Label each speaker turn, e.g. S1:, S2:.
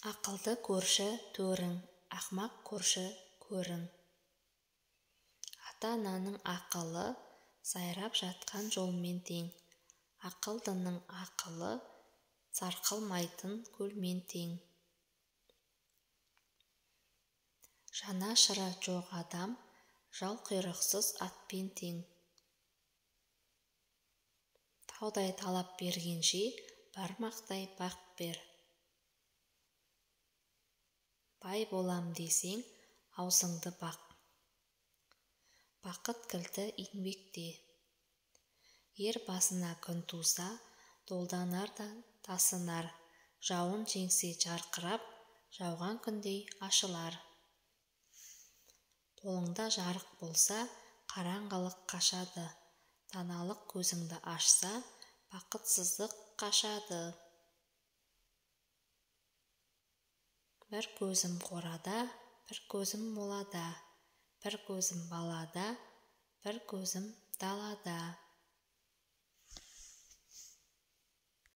S1: Ақылды көрші төрің, ақмақ көрші көрің. Ата-ананың ақылы сайрап жатқан жолмен тең. Ақылдының ақылы сарқылмайтын көлмен тең. Жанашыры жоқ адам жал-құйрықсыз атпен тең. Таудай талап бергенше, бармақтай бақ бер. Бай болам десең, аузыңды бақ. Бақыт кілті еңбекте. Ер басына күн туса, долданар да тасынар. Жауын жеңсе жарқырап, жауған күндей ашылар. Қолыңда жарық болса, қараңғылық қашады. Даналық көзіңді ашса, бақытсыздық қашады. Бір көзім қорада, бір көзім молада, бір көзім балада, бір көзім далада.